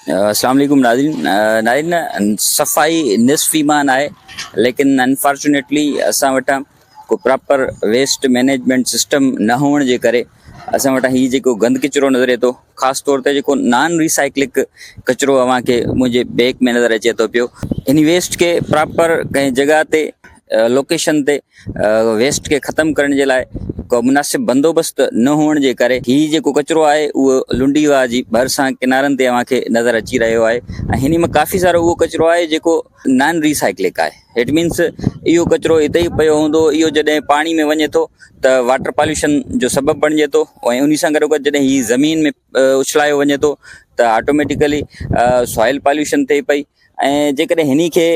اسلام عليڪم ناظرين ناظرين صفائي نصف ايمان آهي ليڪن انفارچونيٽلي اسان وٽان ڪو پراپر ويسٽ مينيجمينٽ سسٽم نه هئڻ جي ڪري اسان وٽان هي جيڪو گند ڪچرو نظر اچي ٿو خاص طور تي جيڪو نان ريسائيڪلڪ ڪچرو اوهان کي منهنجي بيڪ ۾ نظر اچي ٿو پيو ان ويسٽ کي پراپر ڪنهن جڳهه تي لوڪيشن تي ويسٽ کي ختم ڪرڻ جي لاء ڪو مناسب بندوبست نه هئڻ جي ڪري هي جيڪو ڪچرو آهي اهو لنڊي واهه جي ڀرسان ڪنارن تي اوهان کي نظر اچي رهيو آهي ۽ هن مان ڪافي سارو اهو ڪچرو آهي جيڪو نان ريسائيڪلڪ آهي it means اهو ڪچرو هتي ئي پيو هوندو اهو جڏهن پاڻي ۾ وڃي ٿو ته واٽر پاليوشن جو سبب بڻجي ٿو ۽ ان سان گڏو گڏ جڏهن هي زمين ۾ اڇلايو وڃي ٿو ته آٽوميٽيڪلي سوائل پاليوشن ٿئي پئي ۽ جيڪڏهن هني کي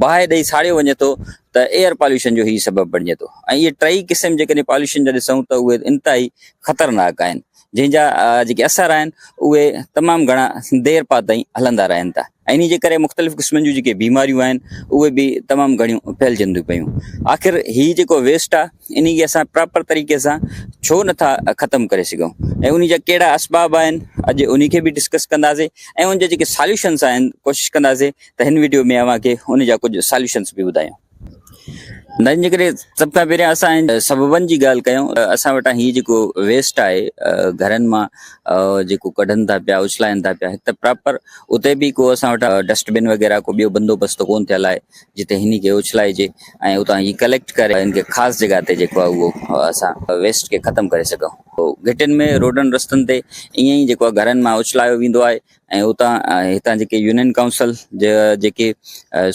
باهه ڏئي ساڙيو وڃي ٿو ته ايئر پاليوشن جو هي سبب بڻجي ٿو ۽ اهي ٽئي قسم جيڪڏهن پاليوشن جا ڏسون ته اهي انتهائي خطرناڪ آهن جنهن جا جيڪي اثر آهن اهي تمام گهڻا دير پا تائين هلندا رهن ٿا ۽ انهي جي ڪري مختلف قسمن جون جيڪي بيماريون آهن اهي به تمام گهڻيون ڦهلجن ٿيون پيون آخر هي جيڪو ويسٽ آهي انهي کي اسان پراپر طريقي سان ڇو نٿا ختم ڪري سگهون ۽ انهي جا ڪهڙا اسباب آهن اڄ انهي کي به ڊسڪس ڪنداسين ۽ ان جا جيڪي ساليوشنس آهن ڪوشش ڪنداسين ته هن ويڊيو ۾ اوهان کي ان جا ڪجهه ساليوشنس به ٻڌايون. ناظرين جيڪڏهن سڀ کان پهريان اسان سببن جي ڳالهه ڪيون اسان وٽان هي جيڪو ويسٽ آهي گهرن مان جيڪو ڪڍن ٿا پيا اڇلائن ٿا پيا هڪ ته پراپر اتي به ڪو اسان وٽ ڊسٽ بن وغيره ڪو ٻيو بندوبست ڪون ٿيل آهي جتي هن کي اڇلائجي ۽ اتان هي ڪليڪٽ ڪري ان کي خاص جڳهه تي جيڪو آهي اهو اسان ويسٽ کي ختم ڪري سگهون گهٽين ۾ روڊن رستن تي ائين ئي جيڪو آهي گهرن مان اڇلايو ويندو آهي ۽ اتان هتان جيڪي يونين ڪائونسل جا جيڪي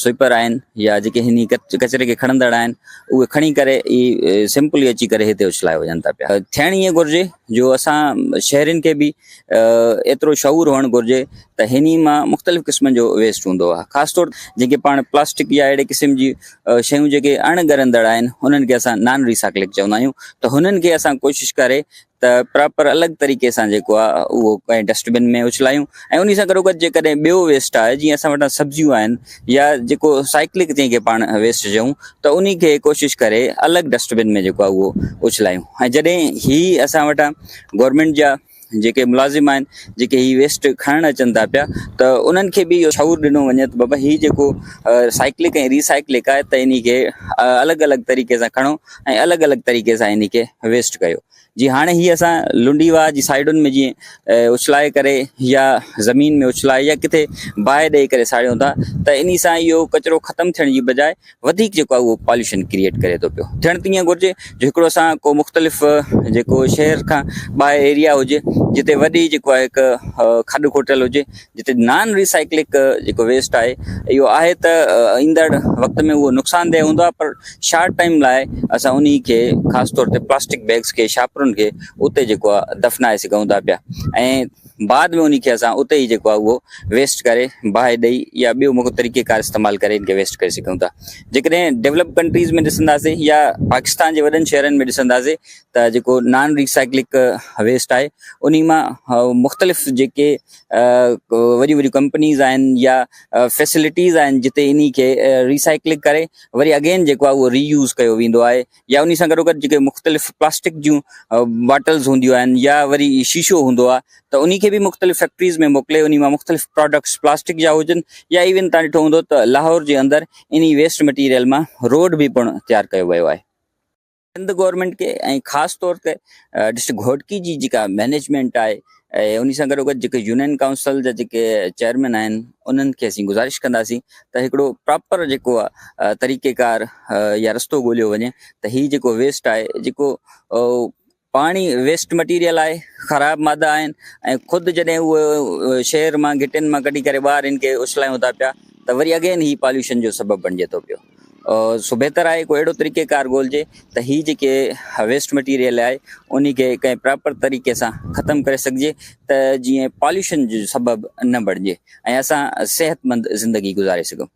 سوئپر آهن يا جيڪي هن ڪچري کي کڻندڙ آهن اهي کڻي ڪري ئي سمپلي اچي ڪري هتي اڇلايو وڃن ٿا پيا ٿيڻ ائين گهرجي جو اسان شهرين کي به ايترو شعور هئڻ گهرجي ته هني مان مختلف قسمن جو ويسٽ هوندو آهي خاص طور جيڪي پاڻ پلاسٽڪ يا اهڙي قسم جي شيون جيڪي اڻ ڳرندڙ آهن انهن کي اسان نان ريسائڪلڪ چوندا آهيون ته هنن کي اسان ڪوشش ڪري ته پراپر الڳ طريقي سان جيڪو آهي اهو ڪنهن ڊسٽ بن ۾ اڇلايون ۽ انهي سان گڏو گڏ جيڪڏهن ٻيو ويسٽ آهي جيئن اسان وٽان سبزيون آهن يا جيڪو سائيڪلڪ جنهن کي پاڻ ويسٽ چئون ته انهي کي ڪوشش ڪري الڳ ڊسٽ بن ۾ جيڪو آهي اهو اڇلايون ۽ جڏهن هي اسان وٽان گورنمينٽ جا جيڪي ملازم آهن جيڪي هي ويسٽ کڻڻ اچن ٿا پيا ته انهن کي به اهو شعور ڏنو وڃي ته بابا هي جيڪو سائيڪلڪ ۽ ريسائيڪلڪ آهي ته انهي کي الڳ الڳ طريقي سان کڻو ۽ الڳ الڳ طريقي سان انهي کي ويسٽ ڪيو جي هاڻي هي اسان لنڊي واهه جي سائيڊن ۾ جيئن اڇلائي ڪري يا زمين ۾ اڇلائي يا ڪٿي باهه ڏئي ڪري ساڙيون ٿا ته انهي سان اهو ڪچرو ختم ٿيڻ جي بجاء وڌيڪ جيڪو آهي اهو پاليوشن ڪريئيٽ ڪري ٿو پيو. ٿيڻ ته ائين گهرجي جو هڪڙو اسان ڪو مختلف جيڪو شهر کان ٻاهر ايريا هجي جتي وڏي جيڪو آهي هڪ کڏ کوٽيل هجي جتي نان ريسائيڪلڪ جيڪو ويسٽ آهي اهو آهي ته ايندڙ وقت ۾ اهو نقصان ده هوندو آهي پر شارٽ ٽائيم لاء اسان انهي کي خاص طور تي پلاسٽڪ بيگس کي شاپرن کي اتي جيڪو آهي دفنائي سگهون ٿا پيا ۽ بعد ۾ انهي کي اسان اتي ئي جيڪو آهي اهو ويسٽ ڪري باهه ڏئي يا ٻيو مختلف طريقي ڪار استعمال ڪري ان کي ويسٽ ڪري سگهون ٿا جيڪڏهن ڊيولپ ڪنٽريز ۾ ڏسنداسين يا پاڪستان جي وڏن شهرن ۾ ڏسنداسين ته جيڪو نان ريسائڪلڪ ويسٽ آهي انهي مان مختلف جيڪي وڏيون وڏيون ڪمپنيز آهن يا فيسلٽيز آهن جتي انهي کي ريسائڪلڪ ڪري وري اگين جيڪو آهي اهو ري يوز ڪيو ويندو آهي يا انهي سان گڏوگڏ جيڪي مختلف پلاسٽڪ جون باٽلز هونديون آهن يا وري شيشو هوندو آهي ته انهي کي به مختلف فيڪٽريز ۾ موڪلي انهي مان مختلف پراڊڪٽس پلاسٽڪ جا هجن يا ايون تان ڏٺو هوندو ته لاهور جي اندر انهي ويسٽ مٽيريل مان روڊ به پڻ تيار ڪيو ويو آهي. سنڌ گورنمينٽ کي ۽ خاص طور تي ڊسٽرڪٽ گهوٽڪي جي جيڪا مئنيجمينٽ آهي ۽ انهي سان گڏوگڏ جيڪي يونين ڪائونسل جا جيڪي چيئرمين آهن انهن کي اسين گذارش ڪنداسين ته هڪڙو پراپر جيڪو آهي طريقي ڪار يا رستو ڳوليو وڃي ته هي جيڪو ويسٽ آهي جيڪو پاڻي ويسٽ مٽيريل آهي خراب مادا آهن ۽ خود جڏهن اهو شهر مان گهٽين مان ڪڍي ڪري ٻاهر ان کي اڇلايون ٿا پيا ته وري اگين هي پاليوشن جو سبب بڻجي ٿو پيو سو بهتر آهي ڪو اهڙو طريقي ڪار ڳولجي ته هي جيڪي ويسٽ مٽيريل آهي انهي کي ڪنهن پراپر طريقي سان ختم ڪري سگهجي ته جيئن پاليوشن جو سبب نه بڻجي ۽ اسان صحتمند زندگي گذاري سگهون.